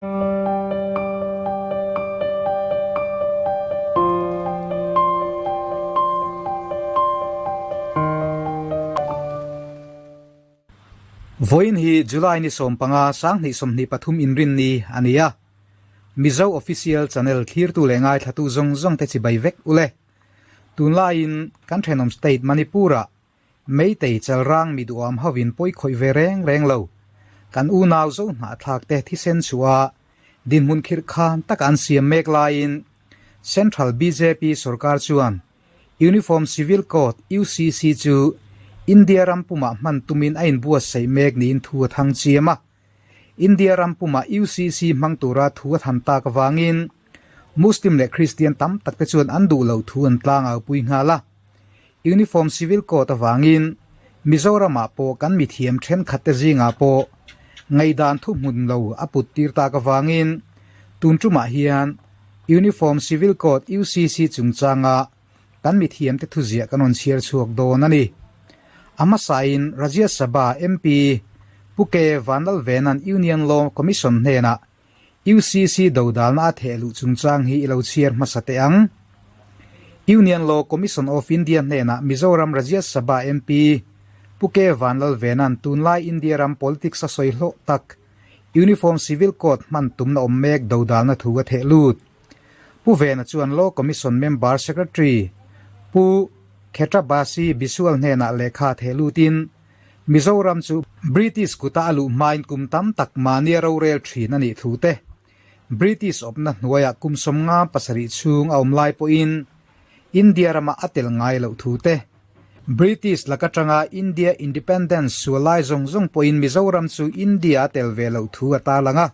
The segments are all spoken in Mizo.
Vawiin hi July ni 15 2023 inrinni a ni a. Mizo Official Channel thlirtu leh ngaithlatu zawng zawng te chibai vek ule. Tunlaiin kan thenawm state Manipur-ah Meitei chalrang mi duhawm hovin pawi khawih ve reng reng lo. Kan unau zo hnahthlak te thisen chhuah a dinhmun khirh khan taka an siam mek laiin Central bjp sorkar chuan Uniform Civil Code, UCC, chu India ram pumah hman tumin a inbuatsaih mek niin thu a thang chiam a. India ram pumah UCC hmang tura thu a than tak avangin Muslim leh Kristian tam tak te chuan an duh loh thu an tlangaupui nghal a. Uniform Civil Code avangin Mizoramah pawh kan mithiam thenkhat te zingah pawh ngaihdan thuhmun lo a put tir tak avangin tun tumah hian Uniform Civil Code, UCC, chungchanga kan mithiam te thuziah kan rawn chhiar chhuak dawn a ni. A hmasain Rajya Sabha MP Pu K Vanlalvena'n Union Law Commission hnenah UCC dodalna a theh luh chungchang hi i lo chhiar hmasa teh ang. Union Law Commission of India hnenah Mizoram Rajya Sabha MP Pu K Vanlalvena'n tunlai India ram politics a sawi hlawh tak Uniform Civil Code hman tumna awm mek dodalna thu a theh lut. Pu Vena chuan Law Commission Member Secretary Pu Khetrabasi Bisual hnenah lehkha theh lutin Mizoram chu British kuta a luh hmain kum tam tak mahnia rorel thin a nih thu te, British awpna hnuaiah kum 57 chhung a awm lai pawhin India rama a tel ngai loh thu te, British lak atanga India Independence sual lai zawng zawng pawhin Mizoram chu India a tel ve loh thu a tarlang a.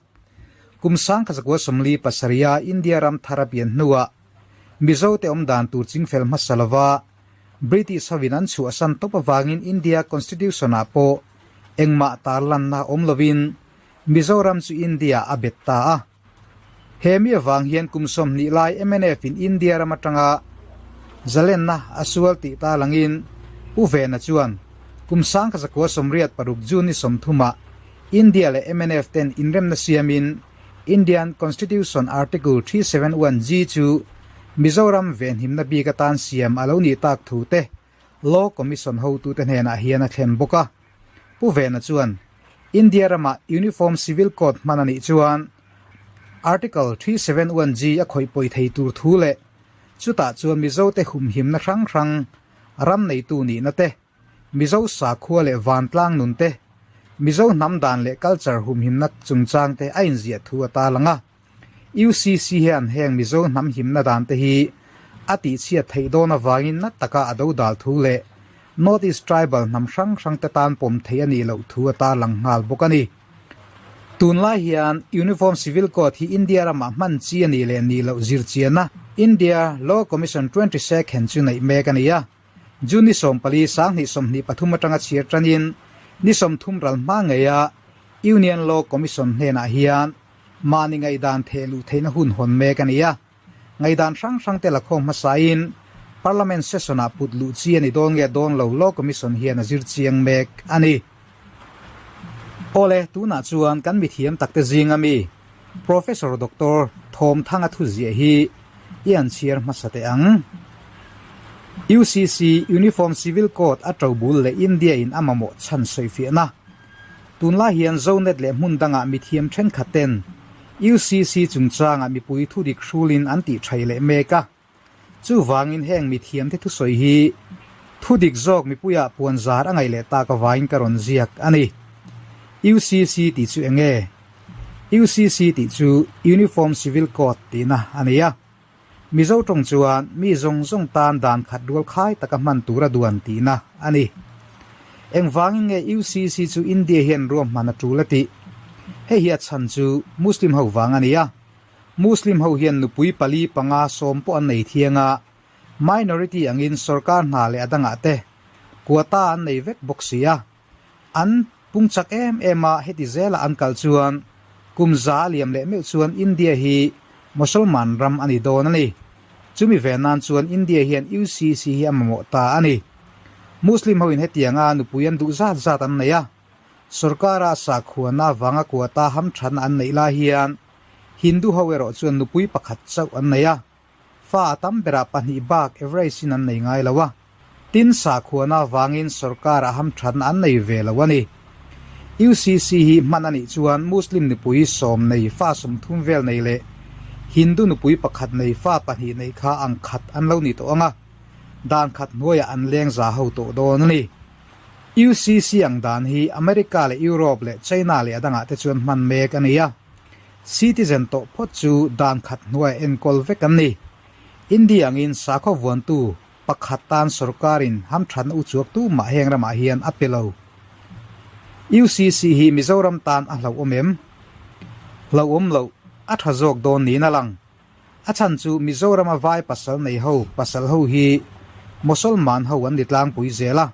Kum 1947 a India ram thar a pian hnuah Mizote awmdan tur chingfel hmasa lova British hovin an chhuahsan tawp avangin India Constitution-ah pawh engmah tarlanna awm lovin Mizoram chu India a bet ta a. He mi avang hian kum 20 lai MNF-in India ram atanga zalenna a sual tih ta langin Pu Vena chuan kum 1986 June ni 30-ah India leh MNF ten inremna siamin Indian Constitution Article 371G chu Mizoram venhimna bik atan siam a lo nih tak thu te Law Commission hotute hnenah hian a thlen bawk a. Pu Vena chuan India ramah Uniform Civil Code hman a nih chuan Article 371G a khawih pawi thei tur thu leh chutah chuan Mizote humhimna hrang hrang ram neitu nihna te Mizo sakhua leh vantlang nun te, Mizo hnam dan leh culture humhimna chungchang te a inziah thu a tarlang a. UCC hian heng Mizo hnam himna dan te hi a tihchhiat theih dawn avangin na taka a dodal thu leh North East Tribal hnam hrang hrang te tan pawm theih a nih loh thu a tarlang nghal bawk a ni. Tunlai hian Uniform Civil Code hi India ramah hman chi a nih leh nih loh zirchianna India Law Commission 22 chu neih mek a ni a. June ni 14 2023 atanga chhiar tanin ni 30 ral hma ngeia Union Law Commission hnenah hian mahni ngaihdan theh luh theihna hun hawn mek a ni a. Ngaihdan hrang hrang te lakhawm hmasain Parliament session-ah put luh chi a ni dawn nge dawn lo Law Commission hian a zir chiang mek a ni. Awle, tunah chuan kan mithiam takte zinga mi Professor Doctor Thawmthanga thuziah hi i an chhiar hmasa teh ang. UCC, Uniform Civil Code, a to bul leh India in a mamawh chhan sawifiahna. Tunlai hian Zonet leh hmun dangah mithiam thenkhat ten UCC chungchangah mipui thudik hrulin an tih thai leh mek a. Chuvangin heng mithiam te thusawi hi thudik zawk mipuiah puan zar a ngaih leh tak avangin ka rawn ziak a ni. UCC tih chu eng nge? UCC tih chu Uniform Civil Code tihna a ni a. Mizo tawng chuan mi zawng zawng tan dan khat rual khai taka hman tura duan tihna a ni. Engvangin nge UCC chu India hian ruahman a tul a tih? Hei hi a chhan chu Muslim ho vang a ni a. Muslim ho hian nupui pali panga sawm pawh an nei thiang a, minority angin sorkar hna leh a dangah te quota an nei vek bawk si a. An pung chak em em a, heti zela an kal chuan kum za a liam leh meuh chuan India hi Mosolman ram a ni dawn a ni. Chumi ve nan chuan India hian UCC hi a mamawh ta a ni. Muslim hoin hetianga nupui an duh zat zat an nei a, sorkara sakhuana avanga quota hamthatna an neih lai hian. Hindu ho erawh chuan nupui pakhat chauh an nei a, fa a tam berah pahnih bak average in an nei ngai lo a. Tin, sakhuana avangin sorkar-ah hamthatna an nei ve lo a ni. UCC hi hman a nih chuan Muslim nupui sawm nei fa 30 vel nei leh Hindu nupui pakhat nei fa pahnih nei kha ang khat an lo ni tawh ang a, dan khat hnuaiah an leng za ho tawh dawn a ni. UCC ang dan hi America leh Europe leh China leh a dangah te chuan hman mek a ni a, citizen tawh phawt chu dan khat hnuaiah enkawl vek an ni. India angin sakhaw vuantu Pakhat tan sorkarin hamthatna u chuak tu mah heng ramah hian a pe lo. UCC hi Mizoram tan a hlauhawm em? Hlauhawm loh, a tha zawk dawn niin a lang. A chhan chu Mizorama vai pasal nei ho pasal ho hi Mosolman ho an ni tlangpui zel a.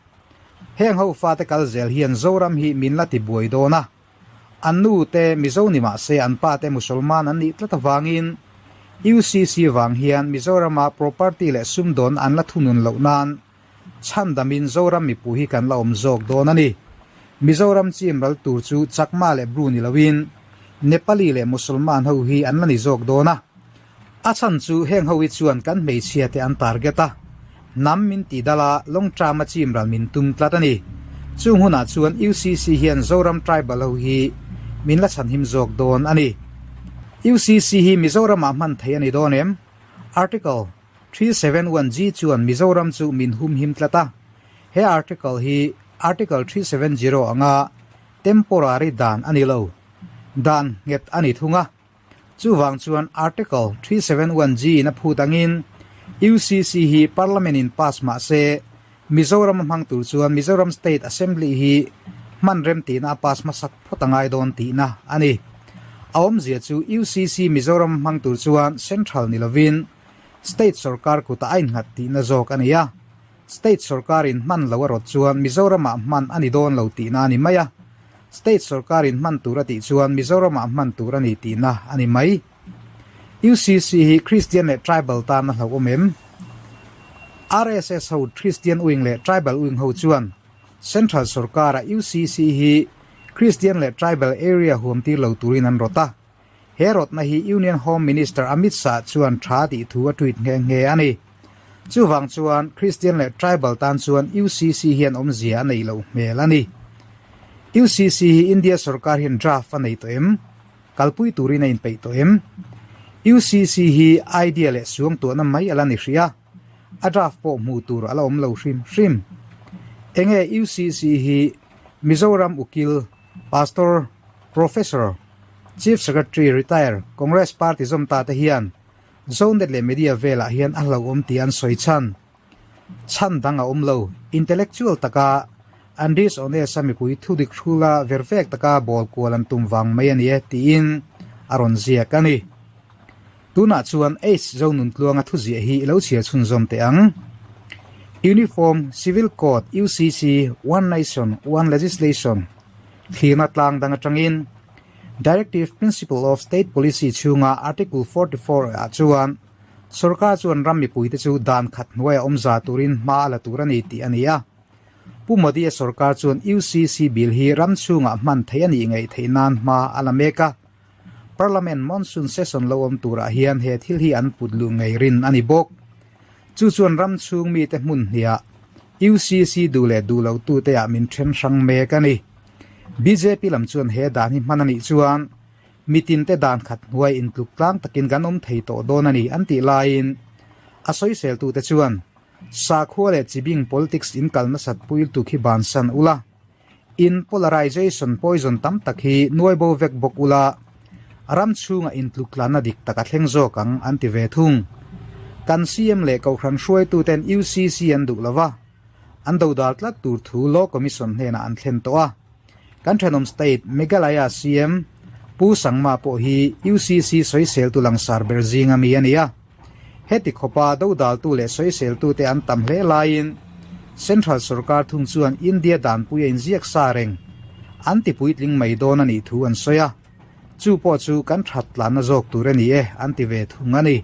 Heng ho fate kal zel hian Zoram hi min la ti buai dawn a. An nu te Mizo ni mah se an pa te Musolman an nih tlat avangin UCC vang hian Mizorama property leh sumdawn an la thunun loh nan chhandamin Zoram mipui hi kan la awm zawk dawn a ni. Mizoram chim ral tur chu Chakma leh Bru ni loin Nepali leh Musolman ho hi an la ni zawk dawn a. A chhan chu heng ho hi chuan kan hmeichhia te an target a, hnam min tih dal a, long term a chim ral min tum tlat a ni. Chung hunah chuan UCC hian Zoram tribal ho hi min la chhanhim zawk dawn a ni. UCC hi Mizoram ah hman theih a ni dawn em? Article 371G chuan Mizoram chu min humhim tlat a, he article hi Article 370 anga temporary dan a ni lo, dan nghet a ni thung a. Chuvang chuan Article 371G in a phut angin UCC hi Parliament in pass mah se Mizoram a hmang tur chuan Mizoram State Assembly hi hman rem tihna a pass hmasak phawt a ngai dawn tihna a ni. A awmzia chu UCC Mizoram a hmang tur chuan Central ni lovin State sorkar kutah a innghat tihna zawk a ni a. State sorkar in hman lo a rawt chuan Mizoram ah hman a ni dawn lo tihna a ni mai a. State sorkar in hman tur a tih chuan Mizoram ah hman tur a ni tihna a ni mai. UCC hi Christian leh Tribal tan a hlauhawm em? RSS ho Christian wing leh Tribal wing ho chuan Central sorkar ah UCC hi Christian leh Tribal area huam tir lo turin an rawt a. He rawtna hi Union Home Minister Amit Shah chuan tha tih thu a tweet nghe nghe a ni. Chuvang chuan Christian leh Tribal tan chuan UCC hian awmzia a neih loh hmel a ni. UCC hi India sorkar hian draft a nei tawh em? Kalpui turin a inpeih tawh em? UCC hi idea leh suangtuahna mai a la ni hrih a, a draft pawh hmuh tur a la awm lo hrim hrim. Enge UCC hi Mizoram ukil Pastor, Professor, Chief Secretary retire Congress party zawm ta te hian Zonet leh media velah hian a hlauhawm tih an sawi chhan. Chhan dang a awm lo. Intellectual taka an dishonest a mipui thudik hrula vervek taka bawl kual an tum vang mai a ni e tiin a rawn ziak a ni. Tunah chuan H Zonuntluanga thuziah hi i lo chhiar chhunzawm teh ang. Uniform Civil Code, UCC, One Nation, One Legislation, thlirna tlang dang atangin Directive Principle of State Policy chhunga Article 44 ah chuan sorkar chuan ram mipuite chu dan khat hnuaia awmza turin hma a la tur a ni tih a ni a. Pu Modi-a sorkar chuan UCC bill hi ram chhungah hman theih a nih ngaih theih nan hma a la mek a. Parliament Monsoon Session lo awm turah hian he thil hi an put luh ngei rin a ni bawk. Chu chuan ram chhung mite hmun hniah UCC duh leh duh loh tute ah min then hrang mek a ni. Bjp lam chuan he dan hi hman a nih chuan mitinte dan khat hnuai intluk tlang takin kan awm thei tawh dawn a ni an tih laiin a sawiseltute chuan sakhua leh chibing politics in kal nasat pui lutuk hi bansan ula. In polarization poison tam tak hi nuai bo vek bawk ula, ram chhunga intluktlanna dik tak a thleng zawk ang an ti ve thung. Kan CM leh Kohhran hruaituten UCC an duh lova, an dodal tlat tur thu Law Commission hnenah an thlen tawh a. Kan thenawm state Meghalaya CM Pu Sangma pawh hi UCC sawiseltu langsar ber zinga mi a ni a. Heti khawpa dodaltu leh sawiseltute an tam hle laiin Central sorkar thung chuan India danpui a inziak sa reng an ti puitling mai dawn a nih thu an sawi a, chu pawh chu kan that tlanna zawk tur a ni e an ti ve thung a ni.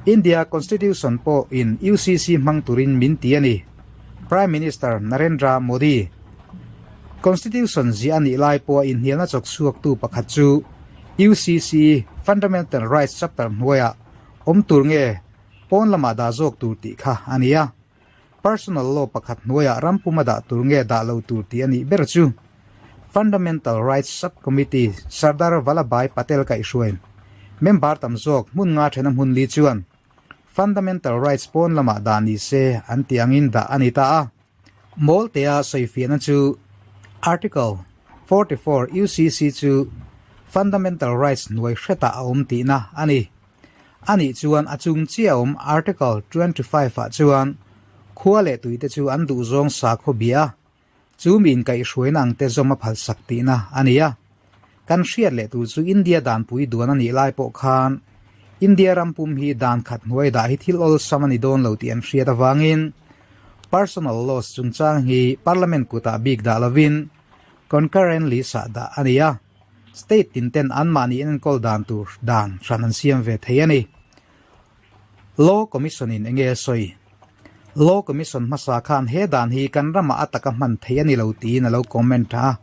India Constitution pawh in UCC hmang turin min ti a ni, Prime Minister Narendra Modi. Constitution ziah a nih lai pawha inhnialna chawk chhuaktu pakhat chu UCC. Fundamental Rights chapter hnuaiah awm tur nge pawn lamah dah zawk tur tih kha a ni a. Personal law pakhat hnuaiah ram puma dah tur nge dah lo tur tih a nih ber chu Fundamental Rights Sub-Committee Sardar Vallabhbhai Patel kaihhruain member tam zawk hmun nga thena hmun li chuan Fundamental Rights pawn lamah dah ni se an tih angin dah a ni ta a. Mawltea sawifiahna chu Article 44 UCC chu Fundamental Rights hnuai hretah a awm tihna a ni. A nih chuan a chung chiah awm Article 25 ah chuan khua leh tuite chu an duhzawng sakhaw bia a, chu mi inkaihhruaina ang te zawm a phalsak tihna a ni a. Kan hriat leh tur chu India danpui duan a nih lai pawh khan India ram pum hi dan khat hnuai dah hi thil awlsam a ni dawn lo tih an hriat avangin Personal Laws chungchang hi Parliament kutah bik dah lovin Concurrent List ah dah a ni a. State tin ten anmahni enkawl dan tur dan hran an siam ve thei a ni. Law Commission in enge a sawi? Law Commission hmasa khan he dan hi kan ramah a taka hman thei a ni lo tiin a lo comment a.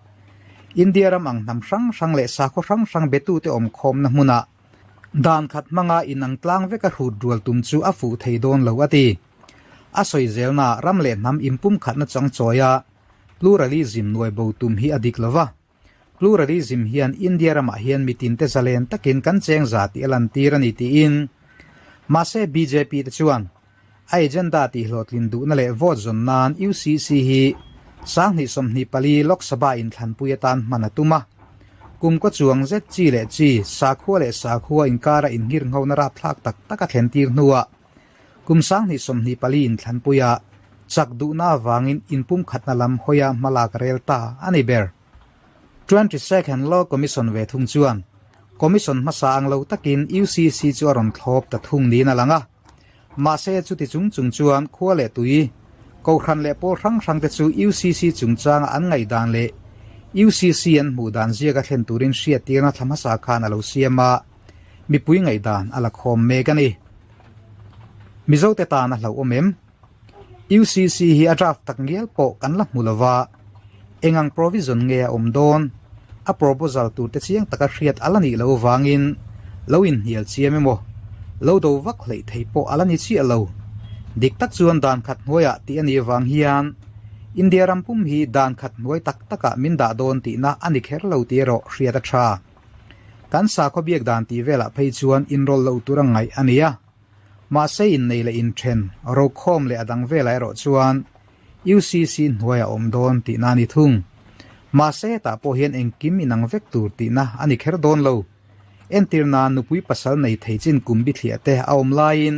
India ram ang hnam hrang hrang leh sakhaw hrang hrang betute awmkhawmna hmunah dan khat hmanga inang tlang veka hrut rual tum chu a fuh thei dawn lo a ti. A sawi zelnaah ram leh hnam inpumkhatna changchawia pluralism nuai bo tum hi a dik lo va. Pluralism hian India ramah hian mitinte zalen takin kan cheng za tih a lantir a ni tiin mahse bjp te chuan a agenda tihhlawhtlin duhna leh vote zawn nan UCC hi 2024 Lok Sabha inthlanpui atan hman a tum a. Kum kaw chuang zet chi leh chi, sakhua leh sakhua inkara inngirnghona rapthlak tak tak a thlentir hnuah Kum 2024 inthlanpuia chak duhna avangin inpumkhatna lam hawia hmalak rel ta a ni ber. 22nd Law Commission ve thung chuan Commission hmasa ang lo takin UCC chu a rawn thlawp ta thung niin a lang a. Mahse chuti chung chung chuan khua leh tui, kohhran leh pawl hrang hrang te chu UCC chungchanga an ngaihdan leh UCC an hmuh dan ziaka thlen turin hriattirna thla hmasa khan a lo siam a, mipui ngaihdan a la khawm mek a ni. Mizote tan a hlauhawm em? UCC hi a draft tak ngial pawh kan la hmu lova, eng ang provision nge a awm dawn? A proposal tur te chiang taka hriat a la nih loh vangin lo inhnial chiam emaw, lo do vak hleih thei pawh a la ni chiah lo. Dik tak chuan dan khat hnuaiah tih a nih vang hian India ram pum hi dan khat hnuai tak takah min dah dawn tihna a ni kher lo tih erawh hriat a tha. Kan sakhaw biak dan tih velah phei chuan inrawlh loh tur a ngaih a ni a. Mahse innei leh inthen, rokhawm leh a dang velah erawh chuan UCC hnuaiah a awm dawn tihna a ni thung. Mahse hetah pawh hian engkim inang vek tur tihna a ni kher dawn lo. Entir nan nupui pasal nei thei chin kum bithliah te a awm laiin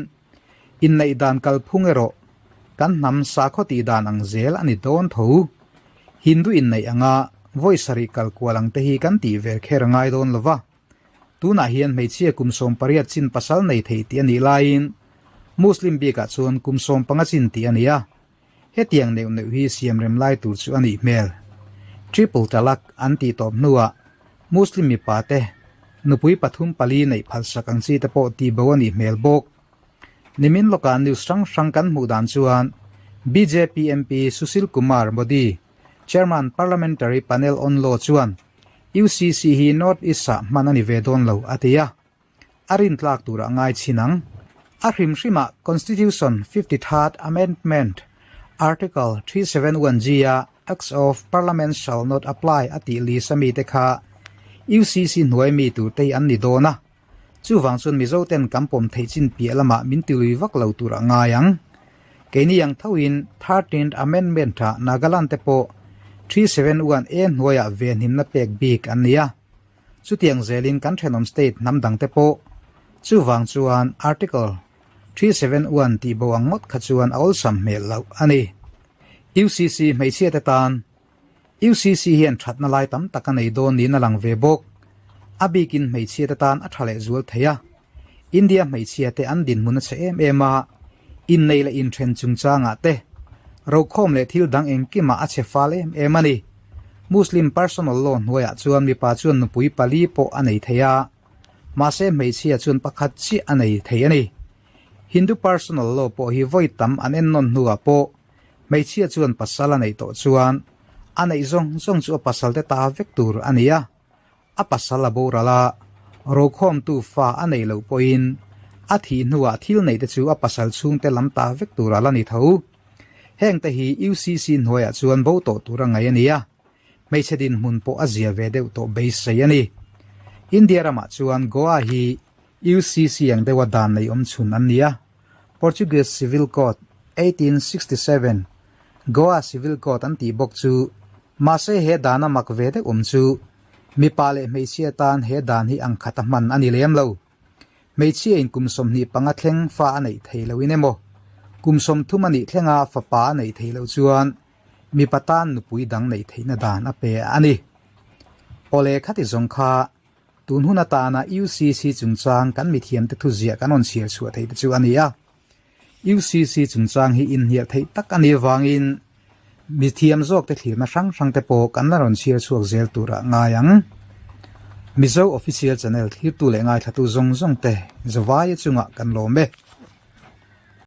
inneih dan kalphung erawh kan hnam sakhaw tih dan ang zel a ni dawn tho. Hindu inneih anga vawi sarih kal kual ang te hi kan tih ve kher a ngai dawn lo va. Tunah hian hmeichhia kum 18 chin pasal nei thei tih a nih laiin Muslim bikah chuan kum 15 chin tih a ni a. Hetiang neuh neuh hi siamrem lai tur chu a nih hmel. Triple Talaq an tih tawp hnuah Muslim mipa te nupui pathum pali neih phalsak ang chi te pawh tihbo a nih hmel bawk. Nimin lawkah news hrang hrang kan hmuh dan chuan bjp MP Sushil Kumar Modi, Chairman Parliamentary Panel on Law chuan UCC hi North East ah hman a ni ve dawn lo a ti a. A rintlak turah ngai chhin ang. A hrim hrimah Constitution 53rd Amendment Article 371G a Acts of Parliament shall not apply a tih list a mite kha UCC hnuai mi turte hi an ni dawn a. Chuvang chuan Mizo ten kan pawm theih chin piah lamah min ti lui vak lo tur a ngai ang. Keini ang thoin 13th Amendment ah Nagaland te pawh 371A hnuaiah venhimna pek bik an ni a. Chutiang zelin kan thenawm state hnam dang te pawh chuvang chuan Article 371 tih bo ang ngawt kha chuan a awlsam hmel loh a ni. UCC hmeichhia te tan UCC hian thatna lai tam tak a nei dawn niin a lang ve bawk. A bikin hmeichhia te tan a tha leh zual thei a. India hmeichhia te an dinhmun a chhe em em a, innei leh inthen chungchangah te, rokhawm leh thil dang engkimah a chhe fal em em a ni. Muslim personal law hnuaiah chuan mipa chuan nupui pali pawh a nei thei a, mahse hmeichhia chuan pakhat chiah a nei thei a ni. Hindu personal law pawh hi vawi tam an ennawn hnuah pawh hmeichhia chuan pasal a neih tawh chuan a neih zawng zawng chu a pasal te ta vek tur a ni a, a pasal a boral a. Rokhawmtu fa a neih loh pawhin a thih hnuah thil neihte chu a pasal chhungte lam ta vek tur a la ni tho. Hengte hi UCC hnuaiah chuan bo tawh tur a ngaih a ni a, hmeichhe dinhmun pawh a zia ve deuh tawh beisei a ni. India ramah chuan Goa hi UCC ang deuha dan nei awm chhun an ni a, Portuguese Civil Code, 1867, Goa Civil Code an tih bawk chu mahse he dana mak ve deuh awm chu mipa leh hmeichhia tan he dan hi ang khat a hman a ni lem lo. Hmeichhia in kum 25 thleng fa a neih thei lo in emaw, kum 30 a nih thlenga fapa a neih thei loh chuan mipa tan nupui dang neih theihna dan a pe a ni. Awle khati zawng kha tun hun atana UCC chungchang kan mithiamte thuziah kan rawn chhiar chhuah theih te chu a ni a. UCC chungchang hi inhnial theih tak a nih avangin mithiam zawkte thlirna hrang hrangte pawh kan la rawn chhiar chhuak zel turah ngai ang. Mizo Official Channel thlirtu leh ngaithlatu zawng zawngte Zavaia chungah kan lawm e.